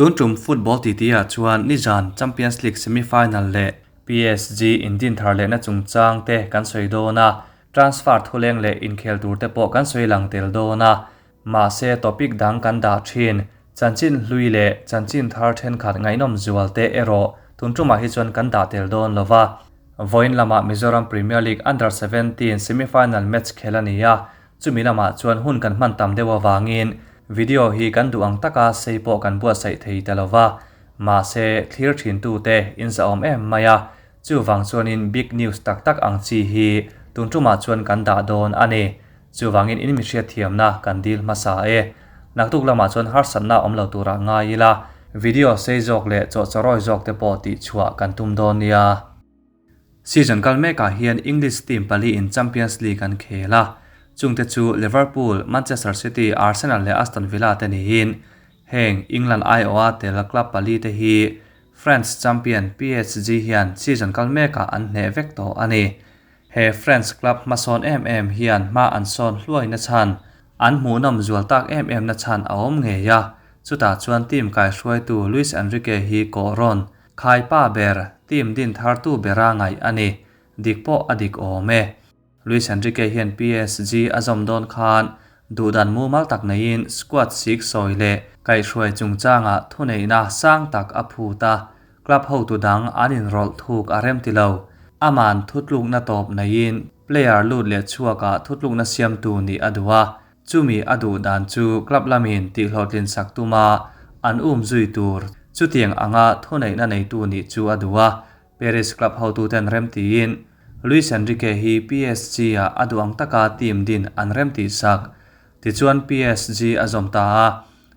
Tun tum football titi ah chuan nizan Champions League semi-final leh PSG indin thar lehna chungchang te kan sawi dawn a, transfer thuleng leh inkhel tur te pawh kan sawi lang tel dawn a. Mahse topic dang kan dah thin, chanchin hlui leh chanchin thar thenkhat ngaihnawm zual te erawh tun tumah hi chuan kan dah tel dawn lo va. Vawiin lamah Mizoram Premier League Under 17 semi-final match khel a ni a, chumi lamah chuan hun kan hman tam deuh avangin video hi kan duh ang taka sei pawh kan buatsaih thei ta lo va. Mahse thlir thintute in zahawm em mai a, chuvang chuanin big news tak tak ang chi hi tun tumah chuan kan dah dawn a ni. Chuvangin in mi hriatthiamna kan dil hmasa e. Naktuk lamah chuan harsatna awm lo turah ngai ila, video sei zawk leh chawhchawrawi zawk te pawh tihchhuah kan tum dawn nia. Season kal mekah hian English team paliin Champions League an khel a, chungte chu Liverpool, Manchester City, Arsenal leh Aston Villa te niin heng England aiawha tel club pali te hi France champion PSG hian season kal mekah an hneh vek tawh a ni. He French club hmasawn em em hian hma an sawn hluai na chhan, an hmuhnawm zual tak em em na chhan a awm ngei a, chutah chuan team kaihruaitu Luis Enrique hi kawhrawn, khai pa ber, team din thartu bera ngaih a ni. Dik pawh a dik awm e. Luis Enrique hian PSG a zawm dawn khan duhdan mumal tak neiin squad sik sawi leh kaihhruai chungchangah thuneihna sang tak a phut a, Club hotu dang an inrawlh thuk a rem ti lo. Aman thutlukna tawp neiin player lut leh chhuakah thutlukna siamtu nih a duh a, chumi a duh dan chu club lamin tihhlawhtlin sak tuma an um zui tur chutiang anga thuneihna neitu nih chu a duh a, Paris club hotuten remtiin Luis Enrique hi PSG-ah a duh ang taka team din an remtih sak. Tichuan PSG a zawm ta a,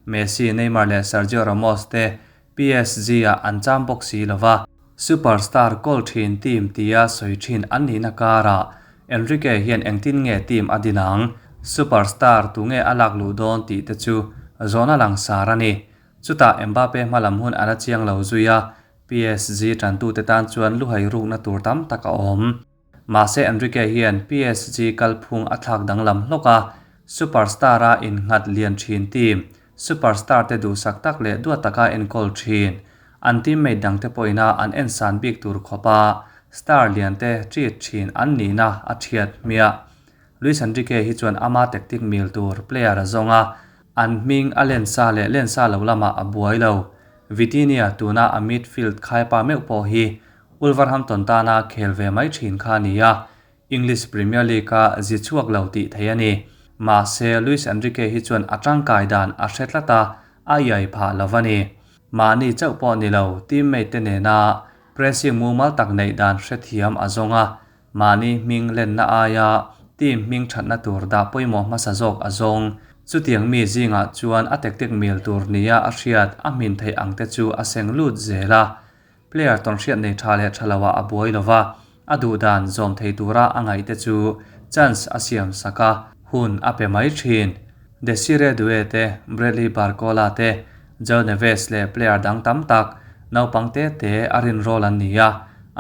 Messi, Neymar leh Sergio Ramos te PSG-ah an cham bawk si lo va, superstar goal thin team tia sawi thin an nihna karah Enrique hian engtin nge team a din ang, superstar tunge a lak luh dawn tih te chu zawhna langsar a ni. Chutah Mbappe hmalam hun a la chiang lo zui a, PSG tantute tan chuan luhai rukna tur tam tak a awm. Mahse Enrique hian PSG kalphung a thlak danglam hlawk a, superstar-a innghat lian thin team Superstar te duhsak tak leh duat taka enkawl thin. An teammate dangte pawhina an ensan bik tur khawpa star lian te treat thin an nihna a thiat hmiah. Luis Enrique hi chuan ama tactic mil tur player a zawng a, an hming a len sa leh len sa lo lamah a buai lo. Vitinha tuna a midfield khaipa meuh pawh hi Wolverhampton tana khel ve mai thin kha a ni a, English Premier League-a zi chhuak lo tih theih a ni. Mahse, Luis Enrique hi chuan a tangkai dan a hre tlat a, a iai phah lo va ni. Mahni chauh pawh ni lo, teammate te nena pressing mumal tak neih dan hrethiam a zawng a, mahni hming lenna aia team hming thatna tur dah pawimawh hmasa zawk a zawng. Chutiang mi zingah chuan a tactic mil tur nia a hriat a hmin theih ang te chu a seng lut zel a. Player tawnhriat nei tha leh tha loah a buai lova, a duh dan zawm thei tura a ngaih te chu chance a siam sak a, hun a pe mai thin. Desire Doue te, Bradley Barcola te, João Neves leh player dang tam tak naupang te te a rinrawl an ni a,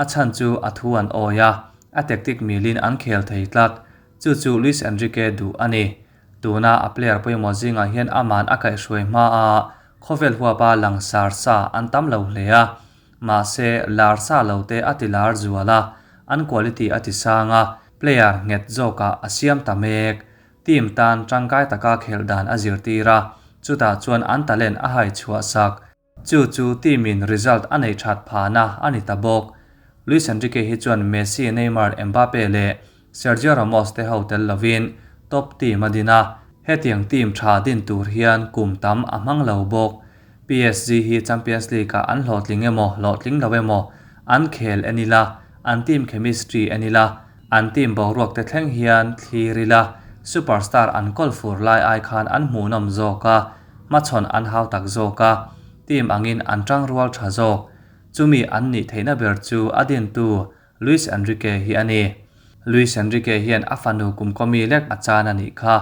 a chhan chu a thu an awi a, a tactic milin an khel thei tlat. Chu chu Luis Enrique duh a ni. Tuna a player pawimawh zingah hian aman a kaihhruai hma a, khawvel huapa langsar sa an tam lo hle a. Mahse, lar sa lo te a ti lar zual a, an quality a ti sang a, player nghet zawkah a siam ta mek. Team tan tangkai taka khelh dan a zirtir a, chutah chuan an talent a hai chhuah sak. Chu chu team in result a nei that phahna a ni ta bawk. Luis Enrique hi chuan Messi, Neymar, Mbappe leh Sergio Ramos te ho tel lovin top team a din a, hetiang team tha din tur hian kum tam a hmang lo bawk. PSG hi Champions League ah an hlawhtling emaw hlawhtling lo emaw an khel en ila, an team chemistry en ila, an team boruak te thleng hian thlir ila, superstar an kawl fur lai ai khan an hmuhnawm zawk a, hmachhawn an hau tak zawk a, team angin an tangrual tha zawk. Chumi an nih theihna ber chu a dintu Luis Enrique hi a ni. Luis Enrique hian a fanu kum kawmi lek a chan a nih kha.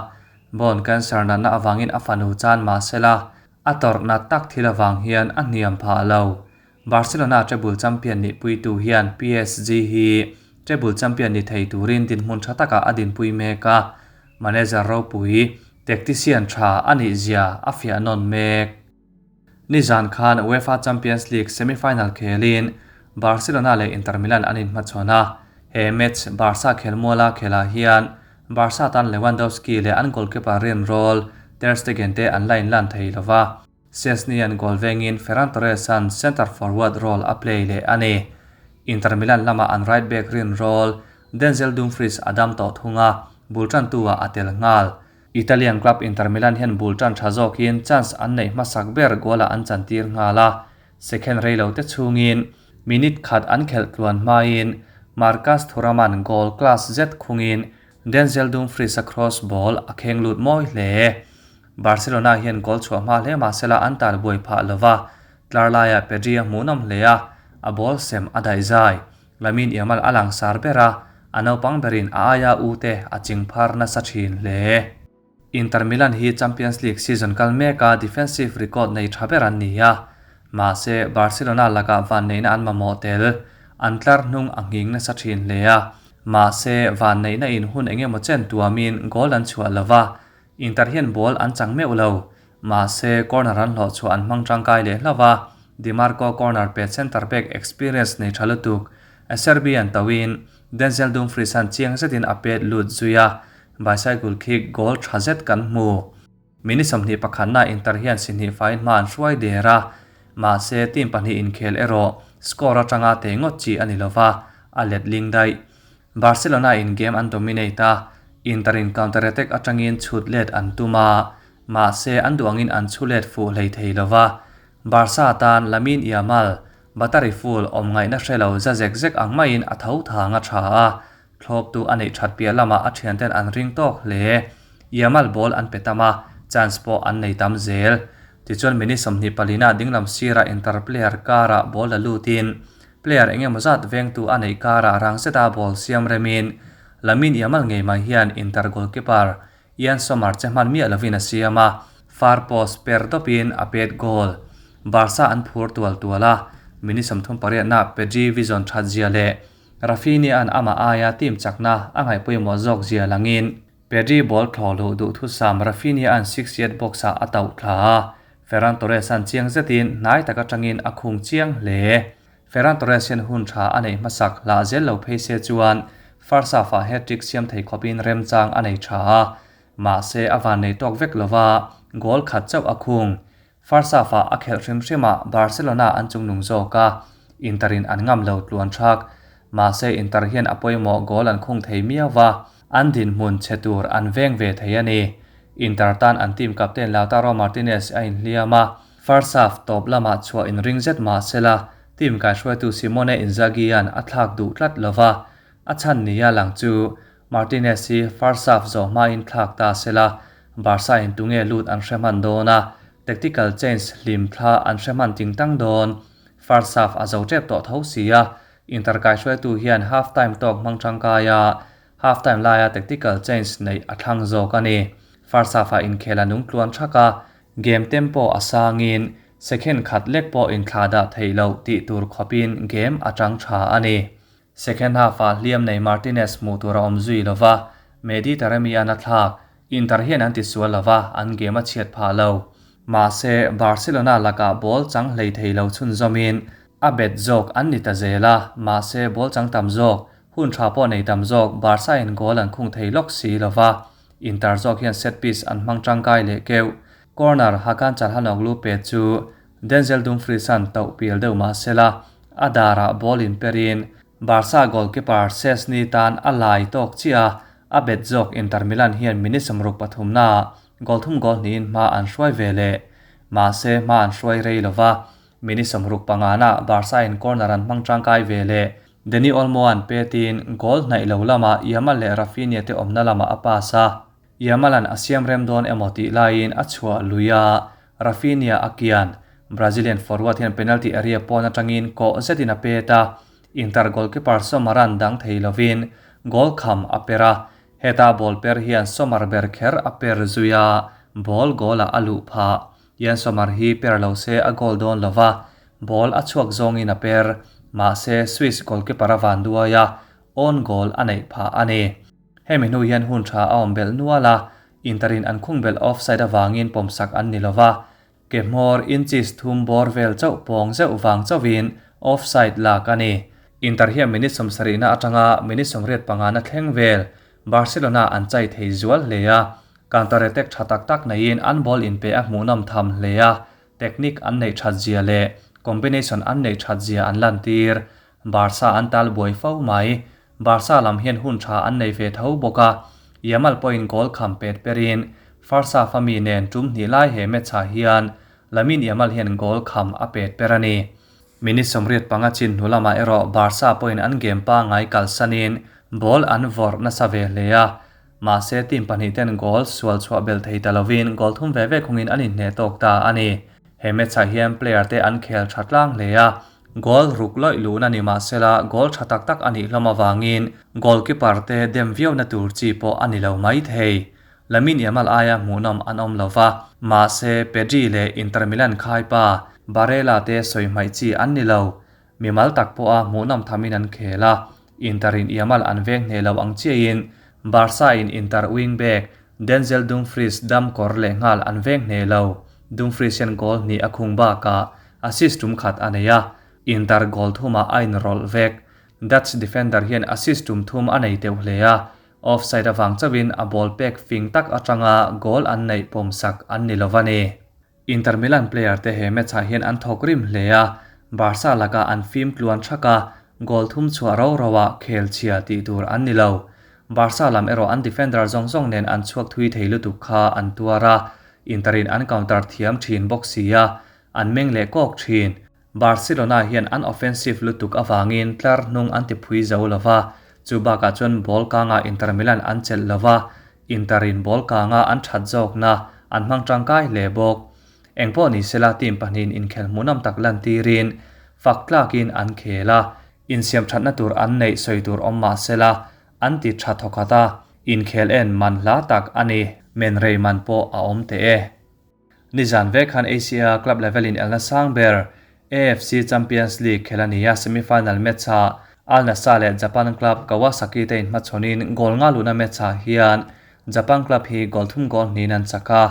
Bone cancer natna avangin a fanu chan mahsela a tawrhna tak thil avang hian a hniam phah lo. Barcelona treble champion nihpuitu hian PSG hi treble champion ni thei turin dinhmun tha takah a dinpui mek a, Manager ropui, tactician tha a nih zia a fiah nawn mek. Nizan khan UEFA Champions League semi-final khelin Barcelona leh Inter Milan an inhmachhawn a, he match Barca khelmuala khelah hian Barca tan Lewandowski leh an goalkeeper rinrawl Ter Stegen te an la inlan thei lo va, Szczesny an goal vengin Ferran Torres an centre forward role a play leh a ni. Inter Milan lama an right back rinrawl Denzel Dumfries a dam tawh thung a, bul tantu ah a tel nghal. Italian club Inter Milan hian bul tan tha zawkin chance an neih hmasak ber goal ah an chantir nghal a, second rei lo te chhungin minute khat an khelh tluan hmain Marcus Thuram-a'n goal class zet khungin Denzel Dumfries-a cross ball a kheng lut mawi hle. Barcelona hian goal chhuah hma hle mahsela an tal buai phah lova, tlar laiah Pedri a hmuhnawm hle a, a ball sem a daih zai. Lamine Yamal a langsar ber a, a naupang berin a aia u te a ching phar nasa thin hle. Inter Milan hi Champions League season kal meka defensive record nei tha ber an ni a, mahse Barcelona lakah vanneihna an mamawh tel, an tlar hnung a nghing nasa thin hle a, mahse vanneihna in hun engemaw chen tuamin goal an chhuah lova, Inter hian ball an chang meuh lo. Mahse, corner an hlawh chhuah an hmang tangkai leh hlauh a, Di Marco corner pet centre back experience nei tha lutuk a Serbian tauin Denzel Dumfries an chiang zetin a pet lut zui a, bicycle kick goal tha zet kan hmu. Minute 21 na Inter hian si hnih faiin hma an hruai der a, mahse team pahnih inkhel erawh score atanga tei ngawt chi a ni lova, a let ling daih. Barcelona in game an dominate a, Inter in counter attack atangin chhut let an tum a, mahse an duh angin an chhu let fuh hlei thei lova. Barca tan Lamine Yamal, battery full awm ngaihna hre lo za zek zek ang maiin a tho thang a tha a, thlawptu a neih that piah lamah a thianten an ring tawk hle. Yamal ball an pe tam a, chance pawh an nei tam zel. Tichuan minute 24 ah dinglam sirah Inter player karah ball la lutin Player eng emaw zat vengtu a neih karah rang zeta ball siam remin Lamine Yamal ngei mai hian Inter goalkeeper Yann Sommer che hman miah lovin a siam a, far post per dawpin a pet goal. Barca an phur tual tual a, minute 38 na Pedri vision that zia leh Raphinha-a'n amah aia team chakna a ngaihpawimawh zawk zia langin Pedri ball thlawh luh duhthusam Raphinha-a'n 6 yard box-ah a tauh thla a, Ferran Torres-a'n chiang zetin hnai tak atangin a khung chiang hle. Ferran Torres hian hun tha a neih hmasak hlah zel lo phei se chuan first half-ah hat-trick siam thei khawpin remchang a nei tha a, mahse a van nei tawk vek lova goal khat chauh a khung. First half-ah a khelh hrim hrimah Barcelona an chungnung zawk a, Inter-in an ngam lo tluan thak. Mahse Inter hian a pawimawh goal an khung thei miau va, an dinhmun chhe tur an veng ve thei a ni. Inter tan an team captain Lautaro Martinez a inhliam a, first half tawp lamah chhuah inring zet mah sela team kaihruaitu Simone Inzaghi-a'n a thlak duh tlat lova, a chhan nia lang chu Martinez hi first half zawh hmain thlak ta sela Barca in tunge lut an hre hman dawn a, tactical change hlim thla an hre hman ting tang dawn. First half a zo tep tawh tho si a, Inter kaihruaitu hian half time tawk hmang tangkai a, half time laia tactical change neih a thlang zawk a ni. First half-ah inkhel a nung tluan thak a, game tempo a sangin second khat lek pawh inthlah dah theih loh tih tur khawpin game a tang tha a ni. Second half-ah hliam nei Martinez hmuh tur a awm zui lo va, Mehdi Taremi-a'n a thlak. Inter hian an tisual lo va, an game a chhiat phah lo. Mahse, Barcelona lakah ball chang hlei thei lo chhunzawmin a bet zawk an ni ta zel a, mahse ball chang tam zawk, hun tha pawh nei tam zawk Barca in goal an khung thei lawk si lo va, Inter zawk hian set piece an hmang tangkai leh keuh. Corner Hakan Calhanoglu pet chu Denzel Dumfries-a'n tauh pial deuh mah sela, a darah ball in perin Barca goalkeeper Szczesny tan a lai tawk chiah a, a bet zawk Inter Milan hian minute 63 naah goal thum goal hnihin hma an hruai ve leh. Mahse hma an hruai rei lo va, Minute 65 na Barca in corner an hmang tangkai ve leh Dani Olmo an petin goal hnaih lo lamah Yamal leh Raphinha te awmna lamah a pass a, Yamal-a'n a siam rem dawn emaw tih laiin a chhuah lui a, Raphinha a kian. Brazilian forward hian penalty area pawn atangin kawh zetin a pet a, Inter goalkeeper Sommer-a'n dang thei lovin goal kham a per a, heta ball per hian Sommer ber kher a per zui a, ball goal-ah a luh phah. Yann Sommer hi per lo se a goal dawn lo va, ball a chhuak zawngin a per. Mahse, Swiss goalkeeper a van duai a, own goal a neih phah a ni. Hemi hnu hian hun tha a awm belh nual a, Inter in an khung belh offside avangin pawmsak an ni lo va. Ke hmawr inches thum bawr vel chauh pawng zeuh vang chauhin offside lak a ni. Inter hian minute sawmsarihna atanga minute 85 na thleng vel Barcelona an chai thei zual hle a, counter attack tha tak tak neiin an ball inpe a hmuhnawm tham hle a, technique an neih that zia leh combination an neih that zia an lantir. Barca an tal buai fo mai. Barca lam hian hun tha an nei ve tho bawk a, Yamal pawhin goal kham pet perin Farsa fami nen tum hnih lai he match ah hian Lamine Yamal hian goal kham a pet per a ni. Minute 85 chin hnu lamah erawh Barca pawhin an game pangngai kalsanin ball an vawrh nasa ve hle a, mahse team pahnih ten goal sual chhuah belh thei ta lovin goal thum ve ve khungin an inhneh tawk ta a ni. He match ah hian player te an khel tha tlang hle a, goal ruk lawih luhna ni mahsela goal tha tak tak a nih hlawm avangin goalkeeper te dem viauna tur chi pawh a ni lo mai thei. Lamine Yamal aia hmuhnawm an awm lova, mahse Pedri leh Inter Milan khaipa Barella te sawi hmaih chi an ni lo. Mimal tak pawha hmuhnawm thamin an khel a, Inter in Yamal an veng hneh lo ang chiahin Barca in Inter wingback Denzel Dumfries dam kawr leh nghal an veng hneh lo. Dumfries hian goal hnih a khung bakah assist tum khat a nei a, Inter goal thumah a inrawlh vek. Dutch defender hian assist tum thum a nei teuh hle a, offside avang chauhin a ball pek fing tak atanga goal an neih pawmsak an ni lova ni. Inter Milan player te he match ah hian an thawk rim hle a, Barca laka an fim tluan thak a, goal thum chhuah ro ro ah khel chhia tih tur an ni lo. Barca lam erawh an defender zawng zawng nen an chhuak thui thei lutuk kha an tuar a, Inter in an counter thiam thin bawk si a, an meng leh kawk thin. Barcelona hian an offensive lutuk avangin tlar hnung an ti phui zo lova, chu bakah chuan ball kanga Inter Milan an chelh lova, Inter in ball kanga an that zawkna an hmang tangkai hle bawk. Engpawh ni sela team pahnihin inkhel hmuhnawm tak lantirin fak tlakin an khel a, insiam thatna tur an neih sawi tur awm mah sela an ti tha thawkhat a, inkhel en man hla tak a ni, men rei man pawh a awm teh e. Nizan vek khan Asia club level in elna sang ber AFC Champions League khel a ni a, semi-final match ah Al Nassr leh Japan club Kawasaki te inhmachhawnin goal nga luhna match ah hian Japan club hi goal thum goal hnihin an chak a,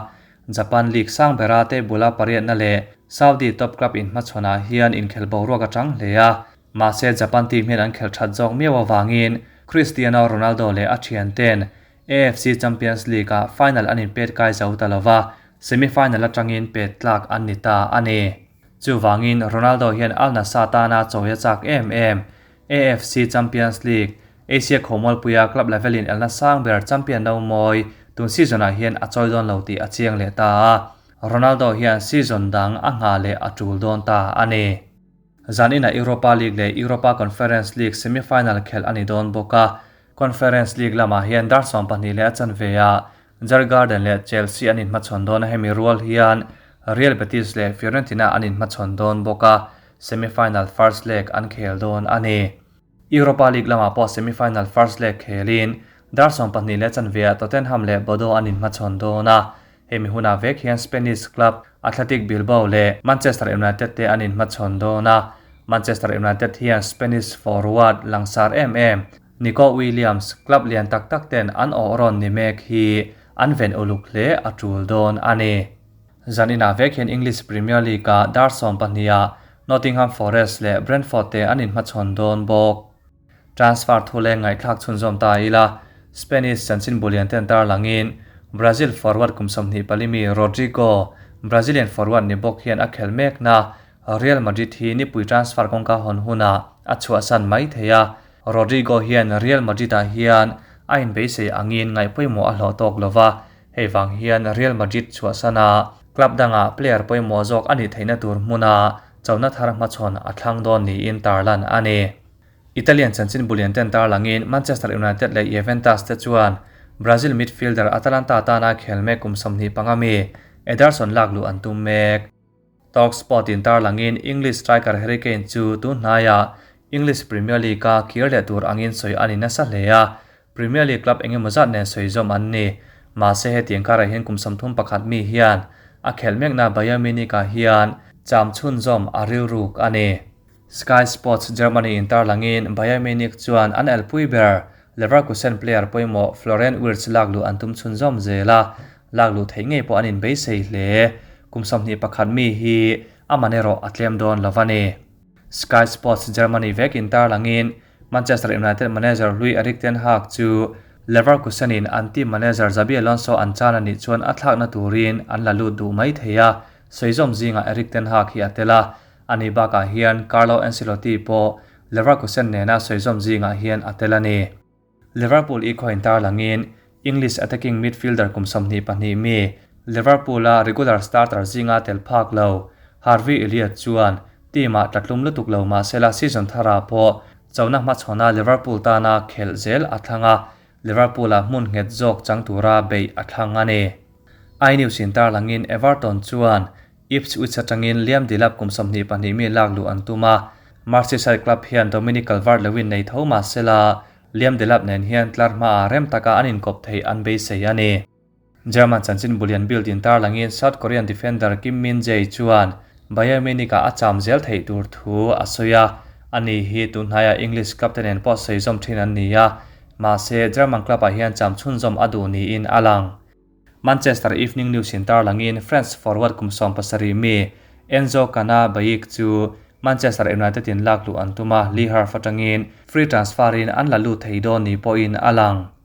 Japan league sang bera table a pariatna leh Saudi top club inhmachhawn ah hian inkhel boruak a tang hle a, mahse Japan team hian an khel that zawk miau avangin Cristiano Ronaldo leh a thian ten AFC Champions League ah final an inpet kai zo ta lova, semi-final atangin pet tlak an ni ta a ni. Chuvangin Ronaldo hian Al Nassr tana chawi a chak em em. AFC Champions League, Asia khawmualpuia club level in elna sang ber champion no mawi tun season ah hian a chawi dawn lo tih a chiang leh ta a, Ronaldo hian season dang a nghah leh a tul dawn ta a ni. Zaninah Europa League leh Europa Conference League semi-final khelh a ni dawn bawk a, Conference League lamah hian dar 12 leh a chanve ah Djurgården leh Chelsea an inhmachhawn dawn a, hemi rual hian Real Betis leh Fiorentina an inhmachhawn dawn bawk a, semi-final first leg an khel dawn a ni. Europa League lamah pawh semi-final first leg khelin dar 12 leh a chanve ah Tottenham leh Bordeaux an inhmachhawn dawn a, hemi hunah vek hian Spanish club Athletic Bilbao leh Manchester United te an inhmachhawn dawn a, Manchester United hian Spanish forward langsar em em Nico Williams club lian tak tak ten an awh rawn ni mek hi an ven uluk hle a tul dawn a ni. Zaninah vek hian English Premier League ah dar 12 ah Nottingham Forest leh Brentford te an inhmachhawn dawn bawk. Transfer thu leng ngaihthlak chhunzawm ta ila, Spanish chanchin bulian ten tar langin Brazil forward kum 24 mi Rodrygo, Brazilian forward ni bawk hian a khel mek na Real Madrid hi nipui transfer kawngka hawn hunah a chhuahsan mai thei a, Rodrygo hian Real Madrid ah hian a inbeisei angin ngaihpawimawh a hlawh tawk lova, hei vang hian Real Madrid chhuahsana club dangah player pawimawh zawk a nih theihna tur hmuna chona thar hmachhawn a thlang dawn niin tarlan a ni. Italian chanchin bulian ten tarlangin Manchester United leh Juventus te chuan Brazil midfielder Atalanta tana khel mek kum 25 mi Ederson lak luh an tum mek. Talksport in tarlangin English striker Harry Kane chu tun hnaiah English Premier League a kir leh tur angin sawi a ni nasa hle a, Premier League club engemaw zat nen sawi zawm an ni. Mahse hetiang karah hian kum 31 mi hian a khelh mekna Bayern Munich ah hian cham chhunzawm a rilruk a ni. Sky Sports Germany in tarlangin Bayern Munich chuan an elpui ber Leverkusen player pawimawh Florian Wirtz lak luh an tum chhunzawm zel a, lak luh theih ngei pawh an inbeisei hle. Kum 21 mi hi a man erawh a tlem dawn lo a ni. Sky Sports Germany vekin tarlangin Manchester United manager hlui Erik ten Hag chu Leverkusen in an team manager Xabi Alonso an chan a nih chuan a thlakna turin an la lut duh mai thei a, sawizawm zingah Erik ten Hag hi a tel a, ani bakah hian Carlo Ancelotti pawh Leverkusen nena sawizawm zingah hian a tel a ni. Liverpool i khaw intarlangin English attacking midfielder kum 22 mi Liverpool-a regular starter zinga tel phak lo Harvey Elliott chuan team-ah tlatlum lutuk lo mahsela season thara pawh chona hmachhawna Liverpool tana khelh zel a thlang a, Liverpool-a hmun nghet zawk chang tura beih a thlang a ni. iNews intarlangin Everton chuan Ipswich atangin Liam Delap kum 22 mi lak luh an tum a, Merseyside club hian Dominic Calvert-Lewin nei tho mahsela Liam Delap nen hian tlar hmaah rem taka an inkawp theih an beisei a ni. German chanchin bulian Bild intarlangin South Korean defender Kim Min-jae chuan Bayern Munich-ah a cham zel theih tur thu a sawi a, ani hi tunhnaiah English club te nen pawh sawi zawm thin an ni a, mahse German club-ah hian cham chhunzawm a duh niin a lang. Manchester Evening News intarlangin French forward kum 17 mi Enzo Kana-Baiik chu Manchester United in lak luh an tum a, Le Havre atangin free transfer in an la lut thei dawn ni pawhin a lang.